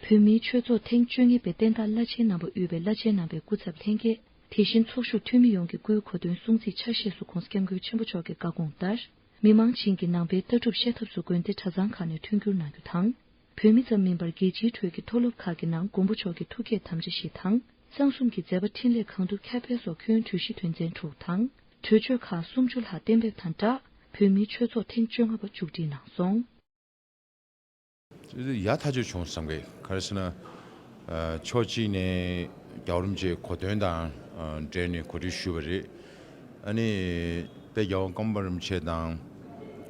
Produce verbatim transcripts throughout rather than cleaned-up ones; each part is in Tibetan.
བོད་མིའི་ཆོས་ཚོགས་ཐེངས་བཅོ་ལྔ་པའི་བསྟན་བདག་བླ་ཆེན་རྣམ་པ་དབུས་པའི་བླ་ཆེན་རྣམ་པའི་སྐུ་ཚབ་ལྷན་རྒྱས། དེ་བཞིན་ཚོགས་ཞུགས་འཐུས་མི་ཡོངས་ཀྱི་སྐུའི་གོ་སྟོན་སྲུང་བརྩིས་ཆ་ཤས་སུ་༧གོང་ས་༧སྐྱབས་མགོན་ཆེན་པོ་མཆོག་གི་བཀའ་དགོངས་ལྟར། མི་མང་བྱིངས་ཀྱི་ནང་པའི་ལྟ་གྲུབ་བཤད་ཐབས་སུ་དགོན་སྡེ་གྲྭ་ཚང་ཁག་ནས་མཐུན་འགྱུར་གནང་རྒྱུ་དང་། བོད་མི་ཙམ་མིན་པར་རྒྱལ་སྤྱིའི་ཁྲོད་ཀྱི་མཐོ་སློབ་ཁག་གི་ནང་མགོན་པོ་མཆོག་གི་ཐུགས་བསྐྱེད་དམ་བཅའ་བཞི་དང་། གསང་གསུམ་གྱི་མཛད་པ་འཕྲིན་ལས་གང་ཐུབ་ཁྱབ་སྤེལ་སོགས་ཁྱོན་གྲོས་གཞི་དོན་ཚན་དྲུག་དང་། གྲོས་ཆོད་ཁག་སུམ་ཅུ་ལྷག་གཏན་འབེབས་དང་སྦྲགས། བོད་མིའི་ཆོས་ཚོགས་ཐེངས་བཅོ་ལྔ་པ་མཇུག་སྒྲིལ་གནང་སོང་། ཡག་ཐག་ཆོད་བྱུང་བསམ་གི། ག་རེ་ཟེར་ན། ཨ། ཕྱོགས་གཅིག་ནས་རྒྱལ་བ་རིན་པོ་ཆེའི་གོ་སྟོན་དང་། ཨ། འབྲེལ་ནས་གོ་སྒྲིག་ཞུས་པ་རེད། ཨ་ནི་དཔལ་རྒྱལ་བ་ཀརྨ་པ་རིན་པོ་ཆེ་དང་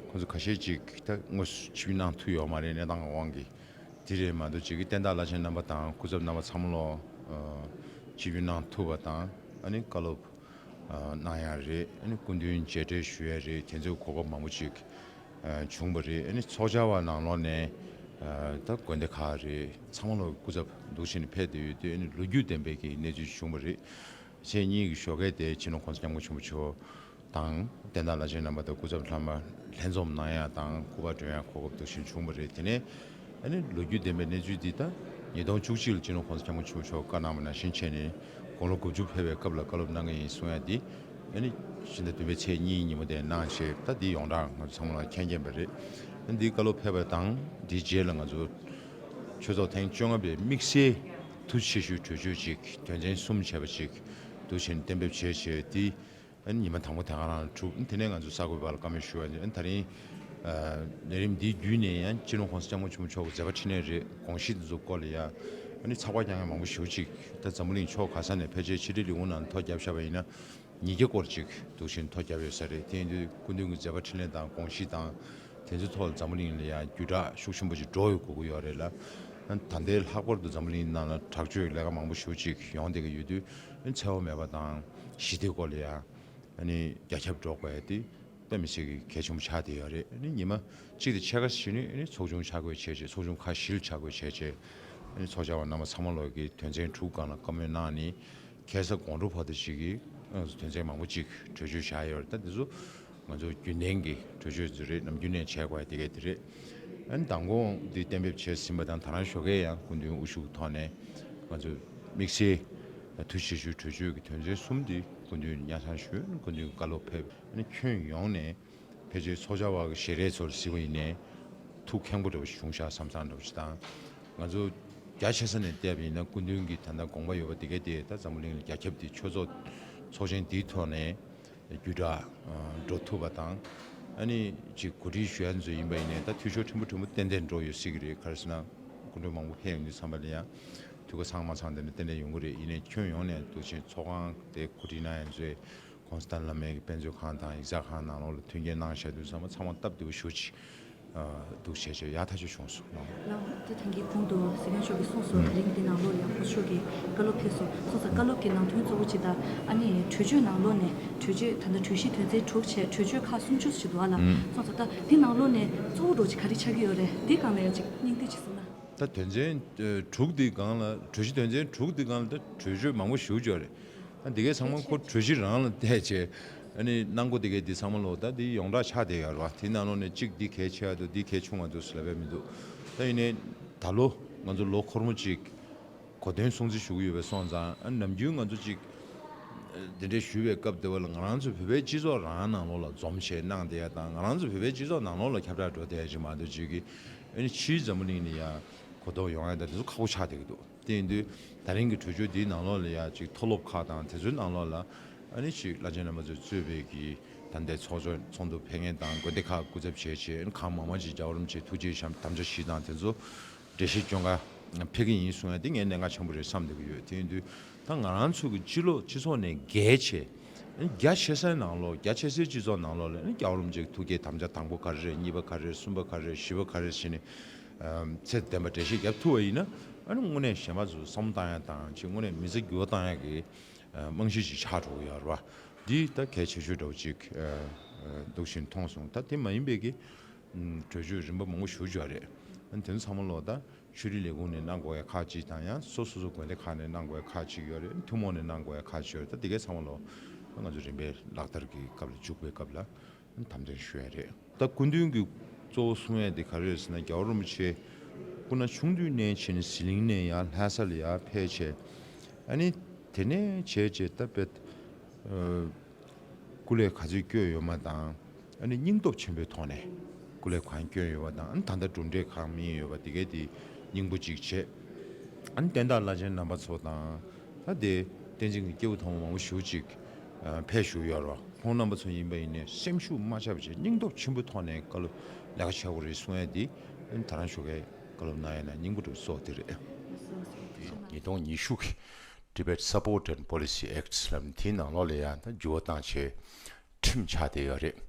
ཁོང་ཚོ་ཁ་ཤས་ཅིག་ད་དངོས་སུ་ཆིབས་བསྒྱུར་གནང་ཐུབ་ཡོད་མ་རེད། གནས་སྟངས་ཀྱི་དབང་གིས། དེ་རེད་མ་གཏོགས་ཅིག་གི་བསྟན་བདག་བླ་ཆེན་རྣམ་པ་དང་སྐུ་ཚབ་རྣམ་པ་ཚང་མ་ལོ། ཨ། ཆིབས་བསྒྱུར་གནང་ཐུབ་པ་དང་། ཨ་ནི་བཀའ་སློབ་ཨ། གནང་ཡ་རེད། ཨ་ནི་སྐུ་མདུན་མཇལ་འཕྲད་ཞུ་ཡ་རེད། དེ་ཚོའི་གོ་སྐབས་མང་པོ་ཅིག་ཨ། བྱུང་བ་རེད། ཨ་ནི་ཚོགས་བཅར་བ་ནང་ལོགས་ནས། ཨ། ད་དགོན་སྡེ་ཁག་རེད། ཚང་མ་ལོགས་སྐུ་ཚབ་འདུག་བྱས་ནས་ཕེབས་བསྡད་ཡོད་དུས། ཨ་ནི་ལོ་རྒྱུས་ལྡན་པའི་གི་གནས་ཚུལ་བྱུང་བ་རེད། ཚེས་གཉིས་ཀྱི་ཞོགས་ཀས་དེ་སྤྱི་ནོར་༧གོང་ས་༧སྐྱབས་མགོན་ཆེན་པོ་མཆོག་དང་བསྟན་བདག་བླ་ཆེན་རྣམ་པ་དང་སྐུ་ཚབ་ལྷག་མ་ལྷན་འཛོམས་གནང་ཡ་དང་སྐུ་པར་སྒྲོན་ཡ་གོ་སྐབས་འདུག་བྱས་བྱུང་བ་རེད། དེ་ནས། ཨ་ནི་ལོ་རྒྱུས་ལྡན་པའི་གནས་ཚུལ་འདི་ད་ཉིས་སྟོང་བཅུ་གཅིག་ལ་སྤྱི་ནོར་༧གོང་ས་༧སྐྱབས་མགོན་ཆེན་པོ་མཆོག་བཀའ་གནང་བ་ནང་བཞིན་བྱས་ནས་དགུང་ལོ་དགུ་བཅུ་ཕེབས་པའི་སྐབས་ལ་བཀའ་སློབ་གནང་གི་ཡིན་གསུང་ཡ་འདི། ཨ་ནི་ཕྱི་ཟླ་བདུན་པའི་ཚེས་གཉིས་ཉིན་མོ་དེ་གནང་བྱས། ད་འདི་ཡོངས་གྲགས་ང་ཚོ་ཚང་མ་ལ་མཁྱེན་མཁྱེན་པ་རེད། ཨ་ནི་འདི་བཀའ་སློབ་ཕེབས་པ་དང་འདིའི་རྗེས་ལ་ང་ཚོ་ཆོས་ཚོགས་ཐེངས་བཅོ་ལྔ་པའི་དམིགས་བསལ་ཐུགས་ཆེ་ཞུའི་གྲོས་ཆོད་ཅིག་དོན་ཚན་གསུམ་བྱས་པ་ཅིག་འདུག་བྱས་ནས་གཏན་འབེབས་བྱས་བྱས། འདི་ཨ་ནི་ཉི་མ་དང་པོ་དེ་ག་རང་ལ་གྲུབ། དེ་ནས་ང་ཚོ་གསར་འགོད་པ་ལ་བཀའ་མོལ་ཞུ་བ་ཡིན། ཨ་ནི་ད་རིང་ཨ་ལས་རིམ་འདི་བརྒྱུད་ནས་ཡང་སྤྱི་ནོར་༧གོང་ས་༧སྐྱབས་མགོན་ཆེན་པོ་མཆོག་གི་མཛད་པ་འཕྲིན་ལས་རེད། དགོངས་གཞི་འདི་ཚོ་སྐོར་ལ་ཡང་ཨ་ནི་ཚགས་པར་རྒྱག་མཁན་མང་པོ་ཞེ་པོ་ཅིག་ད་འཛམ་བུ་གླིང་ཕྱོགས་ག་ས་ནས་ཕལ་ཆེར་ཕྱི་དྲིལ་ལས་ཁུངས་ནང་ཐོ་བརྒྱབ་བཞག་པ་ཡིན་ན་ཉིས་བརྒྱ་སྐོར་ཅིག་འདུག་བྱས་ཐོ་བརྒྱབ་ཡོད་ས་རེད། དེ་ཡིན་དུས་སྐུ་མདུན་གྱི་མཛད་པ་འཕྲིན་ལས་དང་དགོངས་གཞི་དང་དེ་ཚོའི་ཐོག་ལ་འཛམ་བུ་གླིང་ལ་ཡང་བརྒྱུད་བསྒྲགས་ཤུགས་ཆེན་པོ་ཅིག་འགྲོ་ཡོང་དགོས་ཀྱི་ཡོད་རེད་ལ། ད་ལྟའི་ལྷག་པར་དུ་འཛམ་བུ་གླིང་ནང་ལ་དྲག་སྤྱོད་ལས་ཀ་མང་པོ་ཞེ་པོ་ཅིག་ཡོང་བསྡད་ཀྱི་ཡོད་དུས། འཚེ་བ་མེད་པ་དང་ཞི་བདེའི་སྐོར་ལ་ཡང་། ཨ་ནི་རྒྱ་ཁྱབ་སྒྲོག་དགོས་ཡ་དེ་དཔེ་མི་སྲིད་ཀྱི་གལ་ཆེན་པོ་ཆགས་བསྡད་ཡོད་རེད། ཨ་ནི་ཉི་མ་གཅིག་དང་ཕྱེད་ཀ་ཕྱིན་ནས་ཨ་ནི་ཚོགས་ཆུང་ཆ་བགོས་བྱས་བྱས། ཚོགས་ཆུང་ཁག་བཞི་ལ་ཆ་བགོས་བྱས་བྱས། ཨ་ནི་ཚོགས་བཅར་བ་རྣམ་པ་ཚང་མ་ལོག་གིས་དོན་ཚན་དྲུག་སྒང་ལ་བཀའ་མོལ་གནང་ནས། ཁ་སང་དགོང་དྲོ་བར་དུ་ཅིག་གིས་ང་ཚོ་དོན་ཚན་མང་པོ་ཅིག་གྲོས་ཆོད་བཞག་ཡོད་རེད། ད་འདི་ཚོ་ང་ཚོ་རྒྱུན་ལྡན་གྱི་གྲོས་ཆོད་ཅིག་རེད། ནམ་རྒྱུན་ནས་བྱས་དགོས་ཡ་དེ་གས་དེ་རེད། ཨ་ནི་མདང་དགོང་འདི་གཏན་འབེབས་བྱས་ཟིན་པ་དང་། ད་རང་ཞོགས་ཀས་ཡང་སྐུ་མདུན་དབུ་བཞུགས་ཐོག་ནས་ང་ཚོ་དམིགས་བསལ་ཐུགས་ཆེ་ཞུའི་གྲོས་ཆོད་ཀྱི་དོན་ཚན་གསུམ་འདི་སྐུ་མདུན་སྙན་སེང་ཞུས། སྐུ་མདུན་བཀའ་སློབ་ཕེབས། ཨ་ནི་ཁྱོན་ཡོངས་ནས་ཕལ་ཆེར་ཚོགས་བཅར་བ་གི་ཞལ་རས་ཚོར་གཟིགས་པ་ཡིན་ནའི་ཐུགས་ཁེངས་པོ་འདྲ་བོ་ཞིག་བྱུང་ཤག་བསམ་བསམ་འདྲ་བོ་ཞིག་དང་། ང་ཚོ་རྒྱ་ཆེ་ས་ནས་བལྟས་པ་ཡིན་ན་སྐུ་མདུན་གྱི་ད་ལྟ་དགོངས་པ་ཡོད་པ་དེ་གས་དེ་ད་འཛམ་བུ་གླིང་ལ་རྒྱ་ཁྱབ་དེ་ཆོས་ཚོགས་ཚོགས་ཆེན་འདིའི་ཐོག་ནས་བརྒྱུད་བསྒྲགས་འགྲོ་ཐུབ་པ་དང་། ཨ་ནི་ཅིག་གོ་སྒྲིག་ཞུ་ཡ་ཚོ་ཡིན་པ་ཡིན་ནའི་ད་འཐུས་ཤོར་ཕྲན་བུ་ཕྲན་བུ་ཏན་ཏན་འགྲོ་ཡོད་སྲིད་ཀྱི་རེད། ག་རེ་ཟེར་ན་སྐུ་མགྲོན་མང་པོ་ཕེབས་ཡོང་དུས་ཙམ་པ་ལ་ཡང་དུས་ཚོད་ཚང་མ་ཚང་དེ་ནས་ཏན་ཏན་ཡོང་གི་རེད། ཡིན་ནའི་ཁྱོན་ཡོངས་ནས་འདུག་ཕྱིན་ཚོགས་ཁང་དེ་གོ་སྒྲིག་གནང་ཡ་ཚོས་༧གོང་ས་ལྡན་བླ་མའི་དཔེ་མཛོད་ཁང་དང་ཡིག་ཚགས་ཁང་ནང་ལོགས་ལ་མཐུན་རྐྱེན་གནང་བཞག་དུས་ཚང་མ་ཚང་མ་སྟབས་བདེ་པོ་ཞེ་པོ་ཅིག་འདུག་བྱས་བྱས་ཡག་ཐག་ཆོད་བྱུང་སོང་ལགས། ལགས་འོང་། ད་ཐེངས་ཀྱི་གོང་དུ་གཟིགས་མཁན་མཆོག་གིས་གསུངས་སོང་། ཨུམ། དེ་རིང་འདི་ནང་ལོགས་ལ་ཡང་སྐུ་ཞབས་ཀྱིས་བཀའ་སློབ་ཕེབས་སོང་། སོང་ཙང་བཀའ་སློབ་ཀྱི་ནང་དོན་གཙོ་བོ་ཅིག་དང་། ཨ་ནི་གྲོས་ཆོད་ནང་ལོགས་ནས་གྲོས་ཆོད་ད་ལྟ་གྲོས་གཞི་དོན་ཚན་དྲུག་བྱས་གྲོས་ཆོད་ཁག་སུམ་ཅུ་ཞིག་འདུག་ཨ་ལགས། ཨུམ། སོང་ཙང་ད་འདི་ནང་ལོགས་ནས་གཙོ་བོ་འདྲ་བོ་ཅིག་ག་རེ་ཆགས་ཀྱི་ཡོད་རེད། འདི་སྒང་ལ་ཡང་ཅིག་སྙིང་བསྡུས་ཅིག་གསུངས་ན། ད་དོན་ཚན་ཨ་དྲུག་འདི་སྒང་ལ། གྲོས་གཞི་དོན་ཚན་དྲུག་འདི་སྒང་ལ་ད་གྲོས་ཆོད་མང་པོ་ཞེ་པོ་ཅིག་ཡོད་རེད། ཨ་འདི་གས་ཚང་མ་ཁོ་གྲོས་གཞི་རང་ལ་བལྟས་བྱས། ཨ་ནི་གནང་སྒོ་དེ་གས་འདི་ཚང་མ་ལོག་ད་འདི་ཡོངས་གྲགས་ཆགས་བསྡད་ཡོད་རེད་བ། དེ་ནང་ལོགས་ནས་གཅིག་འདི་གལ་ཆེ་བ་འདུག་འདི་གལ་ཆུང་བ་འདུག་ཟེར་ལབ་ཡ་མི་འདུག་ད་ཡིན་ནའི་ད་ལོ་ང་ཚོ་ལོ་འཁོར་མོ་གཅིག་གོ་སྟོན་སྲུང་བརྩི་ཞུ་གི་ཡོད་པ་སོང་ཙང་། ཨ་ནམ་རྒྱུན་ང་ཚོ་གཅིག་འདི་འདྲ་ཞུ་བའི་སྐབས་དེ་བ་ལ་ང་རང་ཚོ་བོད་པའི་སྤྱི་ཚོགས་རང་ནང་ལོགས་ལ་འཛོམས་བྱས་གནང་བསྡད་ཡ་དང་། ང་རང་ཚོ་བོད་པའི་སྤྱི་ཚོགས་ནང་ལོགས་ལ་ཁྱབ་བསྒྲགས་འགྲོ་བསྡད་ཡ་ཅིག་མ་གཏོགས་གཅིག་གི་ཨ་ནི་ཕྱིའི་འཛམ་བུ་གླིང་ནས་ཡ་གོ་རྟོགས་ཡོང་ཡ་དང་དེ་ཚོ་ཁག་པོ་ཆགས་བསྡད་ཀྱི་འདུག་དེ་ཡིན་དུས་ད་རིང་གི་གྲོས་ཆོད་འདིའི་ནང་ལོགས་ལ་ཡ་ཅིག་མཐོ་སློབ་ཁག་དང་དེ་ཚོའི་ནང་ལོགས་ལ་ཨ་ནི་ཅིག་བླ་ཆེན་རྣམ་པ་ཚོས་གཙོས་པའི་གི་ད་ལྟའི་ཚོགས་གཙོ་ཚོགས་འདུ་ཕེབས་མཁན་དང་དགོན་སྡེ་ཁག་སྐུ་ཚབ་བྱས་བྱས། ཨ་ནི་གང་མང་མང་ཅིག་རྒྱལ་བ་རིན་པོ་ཆེའི་ཐུགས་རྗེ་ཞབས་དམ་བཅའ་བཞི་དང་དེ་ཚོ་འགྲེལ་བཤད་སྐྱོན་ག་ཕེབས་ཀྱི་ཡིན་གསུང་ཡ་དེ་ངས་གནད་འགག་ཆེན་པོ་རེད་བསམ་བསྡད་ཀྱི་ཡོད། དེ་ཡིན་དུས་ད་ང་རང་ཚོ་གི་སྤྱི་ལོ་སྤྱི་ཚོགས་ནས་བརྒལ་བྱས། ཨ་ནི་རྒྱ་ཆེ་སའི་ནང་ལོགས། རྒྱ་ཆེ་སའི་སྤྱི་ཚོགས་ནང་ལོགས་ལ་ཨ་ནི་རྒྱལ་བ་རིན་པོ་ཆེའི་ཐུགས་བསྐྱེད་དམ་བཅའ་དང་པོ་ག་རེ་རེད། གཉིས་པ་ག་རེ་རེད། གསུམ་པ་ག་རེ་རེད། བཞི་པ་ག་རེ་རེད་ཟེར་ནས། ཨམ། ཚད་ལྡན་པ་འགྲེལ་བཤད་རྒྱབ་ཐུབ་པ་ཡིན་ན་ཨ་ནི་དངོས་གནས་གཞན་པ་ཚོ་བསམ་བློ་བཏང་ཡ་དང་ཅིག་དངོས་གནས་མི་ཚེ་འགྱུར་བ་བཏང་ཡ་གི་ཨ་རྨང་གཞི་ཅིག་ཆགས་འགྲོ་གི་ཡོད་རེད་བ། འདི་ད་གལ་ཆེ་ཤོས་འདྲ་བོ་ཅིག་ཨ་འདུག་བཞིན་མཐོང་སོང་། ད་དེ་མ་ཡིན་པའི་གི་ཨམ་གྲོས་ཆོད་རིམ་པ་མང་པོ་ཞེ་པོ་ཅིག་ཡོད་རེད། ཨ་ནི་དེ་ཚོ་ཚང་མ་ལོག་ད་ཆོས་རིག་ལས་ཁུངས་ནས་གནང་དགོས་ཡ་ཁག་ཅིག་དང་། ཡང་སོ་སོ་སོ་དགོན་སྡེ་ཁག་ནས་གནང་དགོས་ཡ་ཁག་ཅིག་ཡོད་རེད། ཐུན་མོང་ནས་གནང་དགོས་ཡ་ཁག་ཅིག་ཡོད་རེད། ད་དེ་གའི་ཚང་མ་ལོག་ང་ཚོ་རིམ་པས་ལག་བསྟར་གྱི་སྐབས་ལ་འཇུག་པའི་སྐབས་ལ་དམ་དྲག་ཞུ་ཡ་རེད། ད་སྐུ་མདུན་གྱི་གཙོ་བོ་གསུང་ཡ་དེ་ག་རེ་རེད་ཟེར་ན། རྒྱལ་བ་རིན་པོ་ཆེ་ སྐུ་ན་ཆུང་དུས་ནས་བྱས་ནས་ཟི་ལིང་ནས་ཡར་ལྷ་ས་ལ་ཡར་ཕེབས་བྱས། ཨ་ནི་དེ་ནས་བྱས་བྱས་ད་དཔེ་ཨ་སྐུ་ལས་ག་ཚོད་བསྐྱོན་ཡོད་མ་དང་། ཨ་ནི་སྙིང་སྟོབས་ཆེན་པོའི་ཐོག་ནས་སྐུ་ལས་གང་བསྐྱོན་ཡོད་པ་དང་། ཨ་ནི་ད་ལྟ་གྲུབ་འབྲས་གང་སྨིན་ཡོད་པ་དེ་གའི་དེ་སྙིང་པོ་གཅིག་བྱས། ཨ་ནི་བསྟན་བདག་བླ་ཆེན་རྣམ་པ་ཚོ་དང་། ད་དེ་བསྟན་འཛིན་གྱི་སྐྱེས་བུ་དམ་པ་མང་པོ་ཞེ་པོ་ཅིག་ཨ་ཕེབས་བཞུགས་ཡོད་རེད་བ། ཁོང་རྣམ་པ་ཚོ་ཡིན་པ་ཡིན་ནའི་སེམས་ཤུགས་མ་ཆག་པ་བྱས། སྙིང་སྟོབས་ཆེན་པོའི་ཐོག་ནས་བཀའ་སློབ་ལས་ཀ་བྱེད་དགོས་རེད་གསུང་ཡ་དེ། ཨ་ནི་ད་རང་ཞོགས་ཀས་བཀའ་སློབ་གནང་ཡ་ན་སྙིང་པོ་འདུག་སོགས་དེ་རེད། ཉིས་སྟོང་ཉི་ཤུ་གི་Tibet Support and Policy Act ལབ་ནས་དེའི་ནང་ལོགས་ལ་ཡང་ད་འགྱུར་བ་བཏང་བྱས་ཁྲིམས་ཆགས་བསྡད་ཡོད་རེད།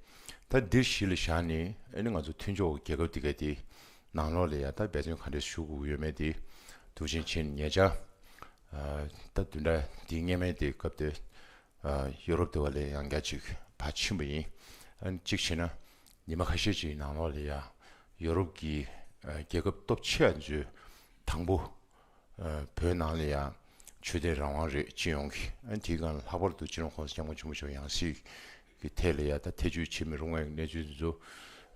ད་འདིར་གཞི་ལ་བཞག་ནས་ཨ་ནི་ང་ཚོ་མཐུན་ཕྱོགས་རྒྱལ་ཁབ་འདི་ག་དེ་ནང་ལོགས་ལ་ཡང་ད་འབད་བརྩོན་ག་འདྲས་ཞུ་དགོས་ཡོད་མེད་དེ། དུས་ཆེན་ཕྱིན་ཉེ་ཆར་ཨ་ད་བདུན་ཕྲག་འདིའི་སྔོན་མའི་དེ་སྐབས་དེ་ཨ་ཡོ་རོབ་དེ་བ་ལ་ཡང་བསྐྱར་ཅིག་ཕར་ཕྱིན་པ་ཡིན། ཨ་ནི་གཅིག་བྱས་ན་ཉི་མ་ཁ་ཤས་ཅིག་ནང་ལོགས་ལ་ཡང་ཡོ་རོབ་ཀྱི་ཨ་རྒྱལ་ཁབ་སྟོབས་ཆེ་བ་ཚོའི་དང་པོ་ཨ་བོད་ནང་ལ་ཡང་ཆོས་དད་རང་དབང་རེད། སྤྱི་ཡོངས་ཀྱི། ཨ་ནི་དེའི་སྒང་ལྷག་པར་དུ་སྤྱི་ནོར་༸གོང་ས་༸སྐྱབས་མགོན་ཆེན་པོ་མཆོག་ཡང་སྲིད་ཀྱི་ཐད་ལ་ཡང་ད་ཐེ་བྱུས་བྱེད་མི་རུང་བའི་གནས་ཚུལ་འདི་ཚོ་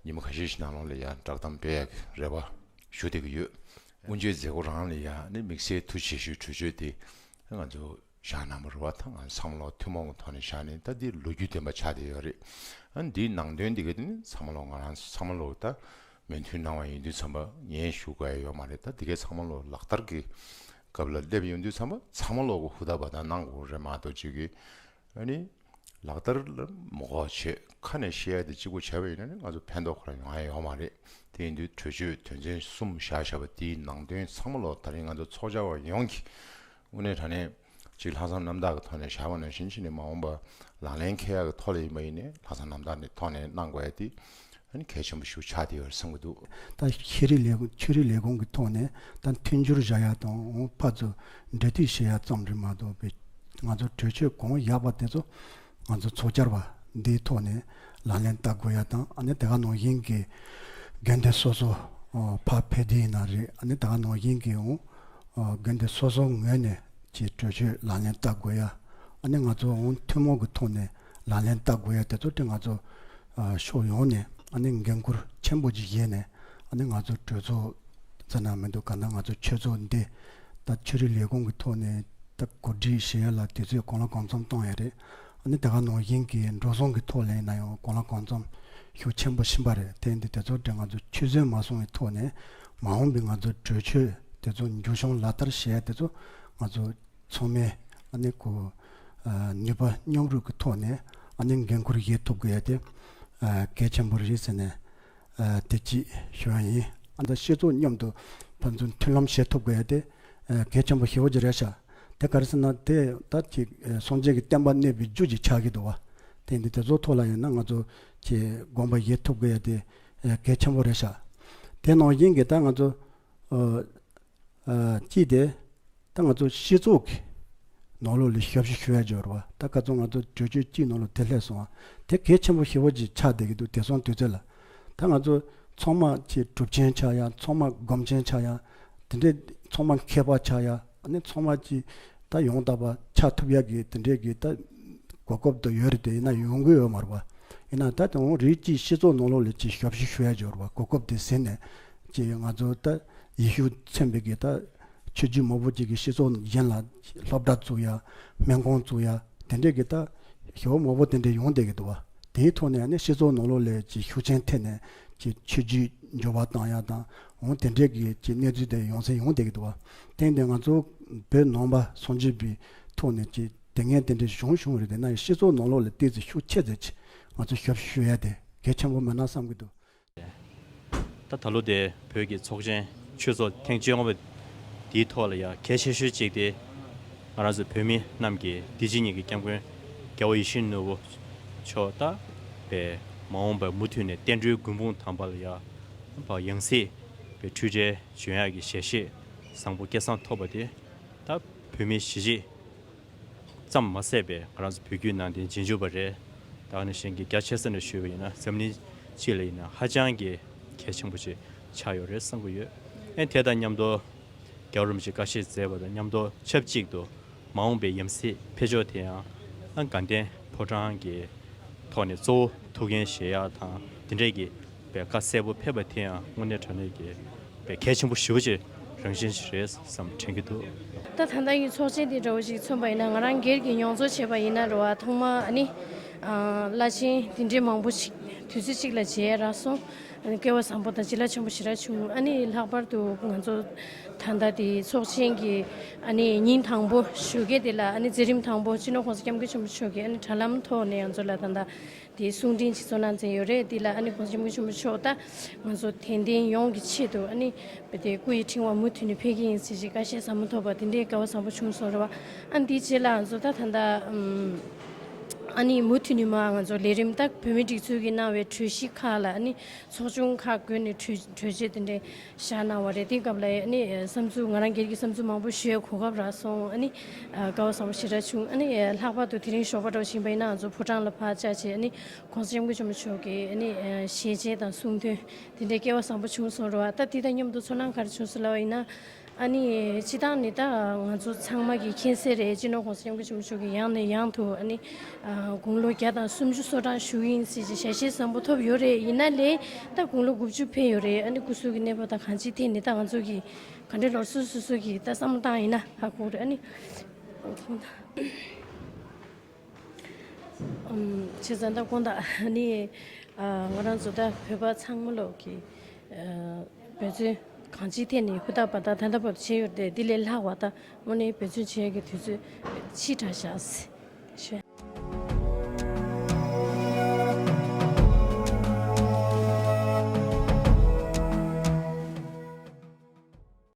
ཉི་མ་ཁ་ཤས་ཤིག་ནང་ལོགས་ལ་ཡང་བསྒྲགས་གཏམ་སྤེལ་ཡག་གི་རེ་བ་ཞུ་བསྡད་ཀྱི་ཡོད། དབུ་འབྱེད་མཛད་སྒོ་རང་ལ་ཡང་ནི་དམིགས་བསལ་ཐུགས་རྗེ་ཆེ་ཞུའི་གྲོས་ཆོད་དེ་ང་ཚོ་བཞག་གནང་བ་རེད་བ། ད་ང་ཚང་མ་ལོག་ཐུན་མོང་གི་ཐོག་ནས་བཞག་ནས་ད་འདི་ལོ་རྒྱུས་ལྡན་པ་ཆགས་བསྡད་ཡོད་རེད། ཨ་ནི་འདིའི་ནང་དོན་འདི་ག་དེ་ནི་ཚང་མ་ལོག་ང་རང་ཚོ་ཚང་མ་ལོག་ད་མོས་མཐུན་གནང་བ་ཡིན་དུས་ཙམ་པ། ངས་ཞུ་དགོས་ཡ་ཡོད་མ་རེད། ད་འདི་གའི་ཚང་མ་ལོག་ལག་བསྟར་གྱི་སྐབས་ལ་སླེབས་ཡོང་དུས་ཙམ་པ་ཚང་མ་ལོག་གི་ཧུར་ཐག་འབད་ཐག་གནང་དགོས་རེད་མ་གཏོགས། ཅིག་གིས་ཨ་ནི་ལག་བསྟར་ལ་མ་དགོས་བྱས་ཁ་ནས་བཤད་ཡ་དེ་གཅིག་པོ་བྱས་པ་ཡིན་ན་ནི་ང་ཚོ་ཕན་ཐོགས་ཁོ་རང་ཡོང་ཡ་ཡོད་མ་རེད། དེ་ཡིན་དུས་གྲོས་ཆོད་དོན་ཚན་གསུམ་བཞག་བཞག་པ་དེའི་ནང་དོན་ཚང་མ་ལོག་ད་རིང་ང་ཚོ་ཚོགས་བཅར་བ་ཡོངས་ཀྱིས་དངོས་གནས་དྲང་གནས་ཅིག་ལྷག་བསམ་རྣམ་དག་གི་ཐོག་ནས་བཞག་པ་ནང་བཞིན་བྱས་ནས་མ་འོངས་པ་ལག་ལེན་འཁེལ་ཡག་གི་ཐོག་ལ་ཡིན་པ་ཡིན་ནའི་ལྷག་བསམ་རྣམ་དག་གི་ཐོག་ནས་གནང་དགོས་ཡ་དེ་ཨ་ནི་གལ་ཆེན་པོ་ཞིག་ཆགས་བསྡད་ཡོད་རེད་བསམ་གྱི་འདུག་ད་ཤེས་རིག་ལས་ཁུངས་ཆོས་རིག་ལས་ཁུངས་ཀྱི་ཐོག་ནས་ད་མཐུན་འགྱུར་བཞག་ཡ་དང་། འོང་ཕར་ཚུར་འབྲེལ་མཐུད་བྱེད་ཡ་ཙམ་རེད་མ་གཏོགས། པའི་ང་ཚོ་གྲོས་ཆོད་གང་ཡག་པ་དེ་ཚོ་ང་ཚོ་ཚོགས་བཅར་བ་འདིའི་ཐོག་ནས་ལག་ལེན་བསྟར་དགོས་ཡ་དང་། ཨ་ནི་དེ་ག་ནང་བཞིན་གྱི་དགོན་སྡེ་སོ་སོ་ཨ་ཕར་ཕེབས་དུས་ཡིན་ན་རེད། ཨ་ནི་དེ་ག་ནང་བཞིན་གྱི་འོང་ཨ་དགོན་སྡེ་སོ་སོ་ངོས་ནས་ཀྱི་གྲོས་ཆོད་ལག་ལེན་བསྟར་དགོས་ཡ། ཨ་ནི་ང་ཚོ་འོང་ཐུན་མོང་གི་ཐོག་ནས་ལག་ལེན་བསྟར་དགོས་ཡ་དེ་ཚོ་དེ་ང་ཚོ་ཨ་ཕྱོགས་ཡོངས་ནས་ཨ་ནི་འགན་ཁུར་ཆེན་པོ་ཅིག་བཞེས་ནས། ཨ་ནི་ང་ཚོ་གྲོས་ཚོགས་ཟེར་ན་མི་འདུག་ག་ན་ང་ཚོ་ཆོས་ཚོགས་འདི་ད་ཆོས་རིག་ལས་ཁུངས་ཀྱི་ཐོག་ནས་ད་གོ་སྒྲིག་བྱེད་ཡ་ལ་དུས་ཚོད་གང་ལ་གང་འཚམ་བཏང་ཡ་རེད། ཨ་ནི་དེ་ག་ནང་བཞིན་གྱི་འགྲོ་སོང་གི་ཐོག་ལ་ཡིན་ན་ཡང་གང་ལ་གང་འཚམ་ཤུགས་ཆེན་པོ་ཕྱིན་པ་རེད། དེ་འདི་དེ་ཚོ་དེ་ང་ཚོ་ཆུད་ཟོས་མ་སོང་བའི་ཐོག་ནས་མ་འོངས་པའི་ང་ཚོ་གྲོས་ཆོད་དེ་ཚོ་མཇུག་སྐྱོང་ལག་བསྟར་བྱེད་ཡ་དེ་ཚོ་ང་ཚོ་ཚང་མས་ཨ་ནི་ཁོ་ཨ་ནུས་པ་མཉམ་རུབ་ཀྱི་ཐོག་ནས་ཨ་ནི་འགན་ཁུར་བཞེས་ཐུབ་དགོས་ཡ་དེ་ཨ་གལ་ཆེན་པོ་རེད་ཟེར་ནས་ཨ་དེ་གཅིག་ཞུ་ཡ་ཡིན། ཨ་ད་སྤྱི་ཚོགས་མཉམ་དུ་ཕན་ཚུན་མཐུན་ལམ་བྱེད་ཐུབ་དགོས་ཡ་དེ་ཨ་གལ་ཆེན་པོ་ཞེ་པོ་ཅིག་རེད་ཤག་དེ་ག་རེ་ཟེར་ན་དེ་ད་ཅིག་ཨ་སངས་རྒྱས་ཀྱི་བསྟན་པ་གནས་པའི་རྒྱུ་ཅིག་ཆགས་ཀྱི་འདུག་བ། དེ་འདི་དེ་ཚོ་ཐོག་ལ་ཡིན་ན་ང་ཚོ་ཅིག་དགོངས་པ་བཞེས་ཐུབ་དགོས་ཡ་དེ་ཨ་གལ་ཆེན་པོ་རེད་ཤག་དེ་ནང་བཞིན་གྱི་ད་ང་ཚོ་ཨ། ཨ་གཅིག་དེ་ད་ང་ཚོ་སྤྱི་ཚོགས་ཀྱི་ནང་ལོགས་ལ་ཞབས་ཞུ་ཞུ་ཡ་འབྱོར་བ། ད་ག་ཚོད་ང་ཚོ་གྲོས་ཆོད་གཅིག་ནང་ལ་དེ་སླེབས་སོང་བ། དེ་གལ་ཆེན་པོ་ཞེ་པོ་ཅིག་ཆགས་བསྡད་ཀྱི་འདུག་དེང་སང་དུས་ཚོད་ལ་ད་ང་ཚོ་ཚང་མ་ཅིག་གྲུབ་ཆེན་ཆགས་ཡ། ཚང་མ་སྒོམ་ཆེན་ཆགས་ཡ། དེ་འདྲའི་ཚང་མ་མཁས་པ་ཆགས་ཡ། ཨ་ནི་ཚང་མ་ཅིག་ད་ཡང་དག་པ་ཆགས་ཐུབ་ཡ་གི་དེ་འདྲའི་གི་ད་གོ་སྐབས་དེ་ཡོད་རེད་དེ། ཡིན་ན་ཡོང་གི་ཡོད་མ་རེད་པ། ཡིན་ན་ད་དེ་འོང་རིགས་ཀྱི་སྤྱི་ཚོགས་ནང་ལོགས་ལ་ཅིག་ཞབས་ཞུ་ཞུ་ཡ་འབྱོར་བ། གོ་སྐབས་དེ་ཟིན་ནས་ཅིག་ང་ཚོ་ད་ཡེ་ཤུ་མཚོན་པའི་གི་ད་ཆོས་བརྒྱུད་མང་པོ་ཅིག་གི་སྤྱི་ཚོགས་གཞན་ལ་སློབ་གྲྭ་བཙུགས་ཡ། སྨན་ཁང་བཙུགས་ཡ། དེ་འདྲའི་གི་ད་ཞེ་པོ་མང་པོ་དེ་འདྲའི་ཡོང་བསྡད་ཀྱི་འདུག་བ། དེའི་ཐོག་ནས་ནི་སྤྱི་ཚོགས་ནང་ལོགས་ལ་ཅིག་ཤུགས་རྐྱེན་ཐེབས་ནས་ཅིག་ཆོས་བརྒྱུད་འགྱུར་བ་བཏང་ཡ་དང་། འོང་དེ་འདྲའི་གི་ཅིག་གནས་ཚུལ་དེ་ཡོང་སེ་ཡོང་བསྡད་ཀྱི་འདུག་བ། དེ་འདི་ང་ཚོ་བོད་ནང་པ་སངས་རྒྱས་པའི་ཐོག་ནས་ཅིག་དེ་ངས་དེ་འདྲའི་བྱུང་བྱུང་རེད། དེ་ན་ཡང་སྤྱི་ཚོགས་ནང་ལོགས་ལ་ཏོག་ཙམ་ཤུགས་ཆེ་ཙམ་ཅིག་ང་ཚོ་ཞབས་ཞུ་ཞུ་ཡ་དེ་གལ་ཆེན་པོ་མེད་ན་བསམ་གྱི་འདུག་ད་ད་ལོ་དེ་བོད་ཀྱི་ཚོགས་ཆེན་ཆོས་ཚོགས་ཐེངས་བཅོ་ལྔ་པ་དེའི་ཐོག་ལ་ཡང་གལ་ཆེ་ཤོས་གཅིག་དེ་ང་རང་ཚོ་བོད་མི་རྣམས་ཀྱིས་འདི་ཕྱི་གཉིས་ཀྱི་སྐྱབས་མགོན་རྒྱལ་བ་ཡིད་བཞིན་ནོར་བུ་མཆོག་ད་པའི་མ་འོངས་པར་མུ་མཐུད་ནས་བསྟན་འགྲོའི་མགོན་དཔུང་དམ་པ་ལ་ཡང་ཡང་སྲིད་པའི་འཁྲུལ་བྲལ་བྱོན་ཡག་གི་ཞལ་བཞེས་བཟང་པོ་སྐལ་བཟང་ཐོབ་པ་དེ་ད་བོད་མི་གཞིས་བྱེས་ཙམ་མ་ཟད་པའི་ང་རང་ཚོ་བོད་བརྒྱུད་ནང་བསྟན་རྗེས་འཇུག་པ་རེད། ད་ག་ནང་བཞིན་གྱི་རྒྱ་ཆེ་ས་ནས་ཞུས་པ་ཡིན་ན་འཛམ་གླིང་སྤྱི་ལ་ཡིན་ན་ཧ་ཅང་གི་གལ་ཆེན་པོ་ཞིག་ཆགས་ཡོད་རེད་བསམ་གྱི་ཡོད། ཨེ་དེ་དང་མཉམ་དུ་རྒྱལ་བ་རིན་པོ་ཆེས་བཀའ་བཞེས་མཛད་པ་དང་མཉམ་དུ་ཆབས་ཅིག་ཏུ་མ་འོངས་པའི་ཡང་སྲིད་ཕེབས་ཕྱོགས་དེ་ཡང་ཨ་དགའ་ལྡན་ཕོ་བྲང་གི་ཐོག་ནས་གཙོ་བོ་ཐུགས་འགན་བཞེས་ཡག་དང་དེ་འདྲས་ཀྱི་བཀའ་གསལ་པོ་ཕེབས་པ་དེ་ཡང་དངོས་གནས་དྲང་གནས་ཀྱི་ པའི་གལ་ཆེན་པོ་ཞེ་པོ་ཅིག་རང་བཞིན་ཞིག་རེད་བསམ་དྲན་གྱི་འདུག་ད་ད་ལྟ་ཡི་ཚོགས་ཆེན་འདི་འདྲ་བོ་ཞིག་མཚོན་པ་ཡིན་ན། ང་རང་སྒེར་གྱི་མྱོང་ཚོར་བྱས་པ་ཡིན་ན་རེད་བ། ཐོག་མ་ཨ་ནི་ཨ་བླ་ཆེན་འདི་འདྲའི་མང་པོ་ཞིག་དུས་ཚོད་གཅིག་ལ་མཇལ་རག་སོང་། ཨ་ནི་སྐལ་བ་བཟང་པོ་དང་བྱིན་རླབས་ཆེན་པོ་ཞེ་དྲག་བྱུང་། ཨ་ནི་ལྷག་པར་དུ་ང་ཚོ་ད་ལྟ་དེ་ཚོགས་ཆེན་གྱི་ཨ་ནི་ཉིན་དང་པོ་ཞོགས་ཀས་དེ་ལ་ཨ་ནི་མཛད་རིམ་དང་པོ་སྤྱི་ནོར་༸གོང་ས་༸སྐྱབས་མགོན་ཆེན་པོ་མཆོག་གིས་ཨ་ནི་དྲ་ལམ་ཐོག་ནས་ང་ཚོ་ལ་ད་ལྟ་དེ་གསུང་འཕྲིན་ཅིག་བསྩལ་གནང་མཛད་ཡོད་རེད། དེ་ལ་ཨ་ནི་༸གོང་ས་༸སྐྱབས་མགོན་ཆེན་པོ་མཆོག་ད་ང་ཚོ་དད་ལྡན་ཡོངས་ཀྱི་ཆེད་དུ་ཨ་ནི་དེ་སྐུ་ཡི་ཕྲེང་བ་མུ་མཐུད་ནས་ཕེབས་ཀྱི་ཡིན་ཟེར་ཞིག་བཀའ་བཤད་ཟབ་མོ་ཐོབ་པ་དེ་འདྲའི་སྐལ་བ་བཟང་པོ་བྱུང་སོང་རེད་བ། ཨ་ནི་དེའི་རྗེས་ལ་ང་ཚོ་ད་ད་ལྟ་ཨམ་ཨ་ནི་མུ་མཐུད་ནས་མ་ང་ཚོ་ལས་རིམ་ད་བོད་མིའི་སྒྲིག་འཛུགས་ཀྱི་གནང་བའི་གྲོས་གཞི་ཁག་ལ་ཨ་ནི་ཚོགས་ཆུང་ཁག་བགོས་ནས་གྲོས་གྲོས་ཆོད་དེ་འདྲའི་བཞག་གནང་བ་རེད། དེའི་སྐབས་ལ་ཨ་ནི་བསམ་ཚུལ་ང་རང་སྒེར་གྱི་བསམ་ཚུལ་མང་པོ་ཞུ་ཡའི་གོ་སྐབས་རག་སོང་། ཨ་ནི་སྐལ་བ་བཟང་པོ་ཞེ་དྲག་བྱུང་། ཨ་ནི་ལྷག་པར་དུ་དེ་རིང་ཞོགས་པ་འདྲ་བོ་ཞིག་ཡིན་པ་ཡིན་ན་ང་ཚོ་ཕོ་བྲང་ལ་ཕར་བཅར་བྱས། ཨ་ནི་༸གོང་ས་༸སྐྱབས་མགོན་ཆེན་པོ་མཆོག་གི་ཨ་ནི་ཞལ་མཇལ་དང་གསུང་འདོན་དེ་འདྲའི་སྐལ་བ་བཟང་པོ་བྱུང་སོང་རེད་བ། ད་དེ་དང་མཉམ་དུ་ཚོར་སྣང་ག་རེ་བྱུང་སོང་ལབ་པ་ཡིན་ན། ཨ་ནི་སྤྱིར་བཏང་ནི་ད་ང་ཚོ་ཚང་མ་གིས་མཁྱེན་གསལ་རེད། སྤྱི་ནོར་༸གོང་ས་༸སྐྱབས་མགོན་ཆེན་པོ་མཆོག་གིས་ཡང་ནས་ཡང་དུ་ཨ་ནི་དགུང་ལོ་བརྒྱ་དང་སུམ་ཅུ་སོ་གྲངས་བཞུགས་ཡིན་ཟེར་གྱི་ཞལ་བཞེས་བཟང་པོ་ཐོབ་ཡོད་རེད། ཡིན་ན་ལས་ད་དགུང་ལོ་དགུ་བཅུ་ཕེབས་ཡོད་རེད། ཨ་ནི་སྐུ་གཟུགས་ཀྱི་གནས་བབ་དང་གང་ཅིའི་ཐད་ནས་ད་ང་ཚོ་གིས་ག་འདྲའི་ལོ་སོ་སོ་སོ་གིས་ད་བསམ་བློ་བཏང་ཡིན་ན་ཧ་གོ་རེད། ཨ་ནི་ཨམ་བྱས་ཙང་ད་དགོངས་དག་ཨ་ནི་ཨ་ང་རང་ཚོ་ད་བོད་པ་ཚང་མ་ལོག་གི་ཨ་འབད་བརྩོན་གང་ཅིའི་ཐད་ནས་ཧུར་ཐག་པ་ད་ད་ལྟ་བར་དུ་བྱས་ཡོད་རེད། དེ་ལས་ལྷག་པ་ད་དངོས་གནས་འབད་བརྩོན་བྱེད་ཡག་གི་དུས་ཚོད་ཕྱིས་དྲགས་བཞག་